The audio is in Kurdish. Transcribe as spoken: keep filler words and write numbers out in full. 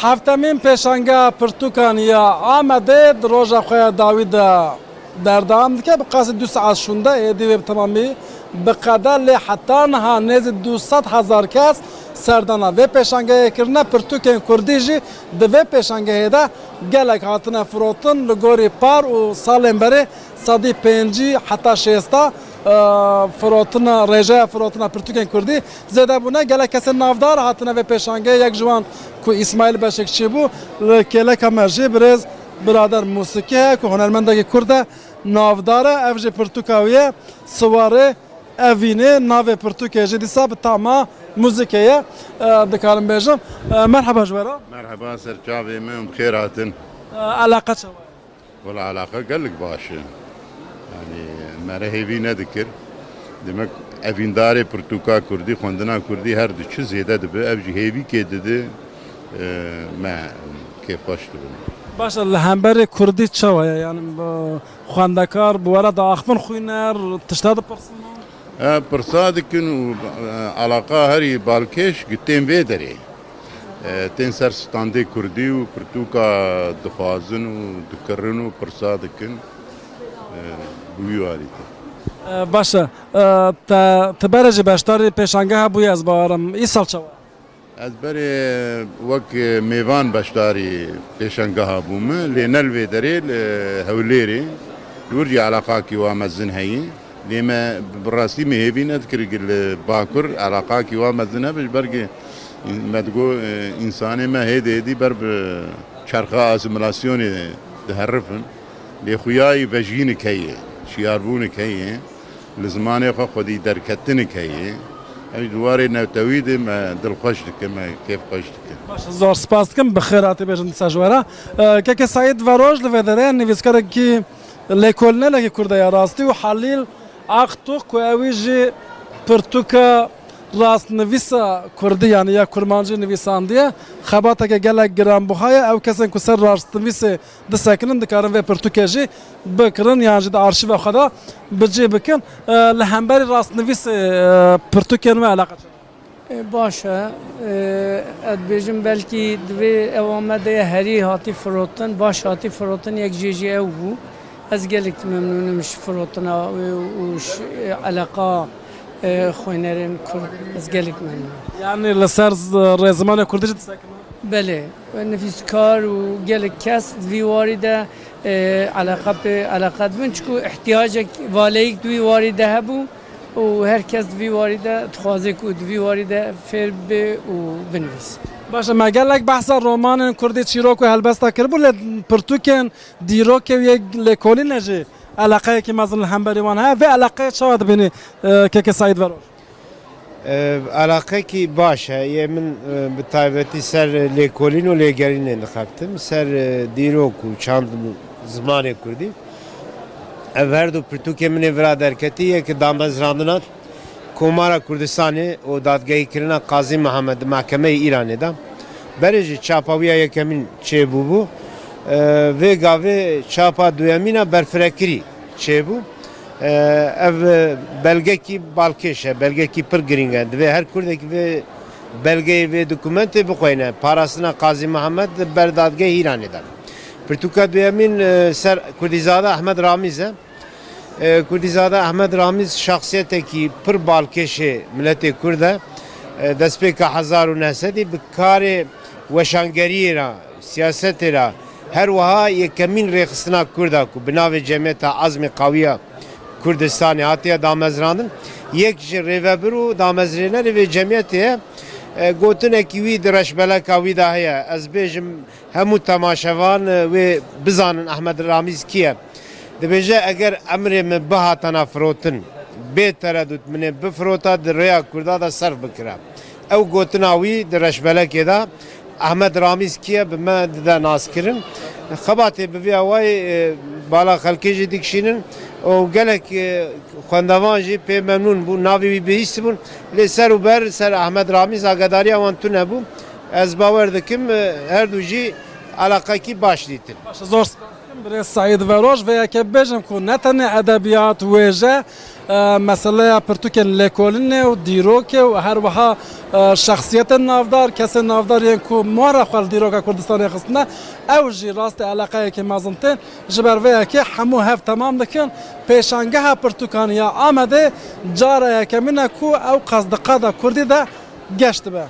Heftemîn pêşangeha pirtûkan ya Amedê di roja xwe ya dawî de berdewam dike. Bi qasî du saet şûnde êdî wê bi temamî biqede, lê heta niha nêzî du sed hezar kes serdana vê pêşangehê kirine. Pirtûkên kurdî jî di vê pêşangehê de gelek hatine firotin. Li gorî par û salên berê sedî pêncî heta şêsta, e, firotina, rêjeya firotina pirtûkên kurdî zêde bûne. Gelek kesên navdar hatine vê pêşangehê. Yek ji wan ku Îsmaîl Beşikçî bû, li kêleka me jî birêz birader Mûsikî heye ku hunermendekî kurd e, navdar e. Ev jî pirtûka wî ye, Siwarê Evînê. Navê pirtûkê jî dîsa bi tama muzîkê ye, e, dikarim bêjim. E, merheba ji we re. Merheba, ser çavê me û bi xêr hatin. E, eleqa çawa ye? Wela, eleqa gelek baş e. Yanî, me re hêvî nedikir. Demek, evîndarê pirtûka kurdî, xwendina kurdî her diçi zêde dibe. Ev jî hêvîkê dide, e, me kêfxweş dibin. Baş e, li hemberê kurdî çawa ye? Yanî, bi xwendekar bi we re diaxivin xwîner, tişta dipirsin? E, pirsa dikin û, e, eleqa herî balkêş gi tên vê derê. E, tên ser standê kurdî û pirtûka dixwazin û dikirin û pirsa dikin. E, bi wî warî de. E, baş e. E, te, tu berê jî beşdarî pêşangeha bûye, ez bawerim. Îsal çawa? Ez berê wek mêvan beşdarî pêşangeha bûme, lê ne li vê derê, li Hewlêrê. Li wir jî eleqakî wa mezin heye. Lê me bi rastî me hêvî nedikir ku li Bakur eleqakî wa mezin hebe, ji ber ku me digot, e, însanê me hêdî hêdî ber bi çerxa asîmîlasyonê diherifin. Lê xuyayî vejînik heye, şiyarbûnik heye, li zimanê xwe xwedî derketinik heye. Ev ji warê newtewî de me dilxweş dike, me kêfxweş dike. Baş, zor spas dikim, bi xêr hatî bêjim dîsa ji we re. E, Keke Seîd Veroj li vê derê nivîskarekî lêkolînekî kurd e ya rastî û Halîl Aktuh ku ewî jî pirtûka rastnivîsa kurdî, yanî ya kurmancî nivîsandiye, xebateke gelek giranbuha ye. Ew kesên ku ser rastnivîsê disekinin, dikarin vê pirtûkê jî bikirin yan jî di arşîva xwe de bi cî bikin. E, li hemberî rastnivîsê, e, pirtûkên we eleqa çi? E, baş e. E, ez dibêjim belkî divê ew Amedê herî hatî firotin, baş hatî firotin, yek jê jî ew bû. Ez gelek memnûn im ji firotina wê û ji, e, eleqa, e, xwînerên kurd. Ez gelek memnûn im. Yanî li ser z-, rêzimanê kurdî jî disekine? Belê. Nivîskar û gelek kes di vî warî de, e, eleqa pê, eleqa dibin, çiku ihtiyacek valeyîk di wî warî de hebû. û her kes di vî warî de dixwaze ku di vî warî de fêr bibe û binivîse. Baş e, me gelek behsa romanên kurdî, çîrok û helbesta kiribû, lê pirtûkên dîrokê û yê lêkolînê jî eleqeyekî mezin li hemberî wan heye. Vê eleqeyê çawa dibînî, e, Keke Seîd Veroj? E, eleqekî baş e. Yê min, e, bi taybetî ser lêkolîn û lêgerînê dixebtim, ser, e, dîrok û çand û zimanê kurdî. Ev her du pirtûkê min ê vira derketî, yek damezrandina Komara Kurdistanê û dadgehîkirina Qazî Mihemed di Mehkemeyê Îranê de. Berê jî çapa wî ya yekemîn çêbûbû. E, vê gavê çapa duyemîn a berfirekirî çêbû. E, ev belgekî balkêş e, belgekî pir girîng e. Divê her kurdekî vê belgeyê, vê dokumentê bixweyne. Parastina Qazî Mihemed di ber dadgehê Îranê de. Pirtûka duyemîn, e, ser Kurdîzade Ehmed Ramîz e. E, Kurdîzade Ehmed Ramîz şexsiyetekî pir balkêşê miletê Kurd e. E, destpêka hezar û neh sedî bi karê weşangeriyê re, siyasetê re, her wiha yekemîn rêxistina Kurd a ku bi navê Cemiyeta Azmê Qawiya Kurdistanê hatiye damezrandin. Yek ji rêvebir û damezrênerê vê cemiyetê ye. E, gotinekî wî di reşbeleka wî de heye. Ez bêjim, hemû temaşevan, e, wê bizanin Ehmed Ramîz kî ye. Dibêje, eger emrê min bihatana firotin, bê teredût min ê bifirota, di rêya Kurda de serf bikira. Ew gotina wî di reşbelekê de, Ehmed Ramîz kî ye, bi me dide naskirin. Xebatê bi vî awayî, e, bala xelkê jî dikişînin û gelek, e, xwendevan jî pê memnûn bûn, navê wî bihîstibûn. Lê ser û ber ser Ehmed Ramîz agadariya wan tune bû. Ez bawer dikim, e, her du jî Eleqekî baş dîtin. Baş, zor spas dikim. Birêz Seîd Veroş, vê yekê bêjim ku ne tenê edebiyat, wêje, e, meseleya pirtûkên lêkolînê û dîrokê û her wiha, e, şexsiyetên navdar, kesên navdar yên ku mora xwe li dîroka Kurdistanê xistine, ew jî rastê eleqeyekê mezin tên. Ji ber vê yekê hemû hev temam dikin. Pêşangeha pirtûkan ya Amedê cara yekemîn e ku ew qas di qada kurdî de geş dibe.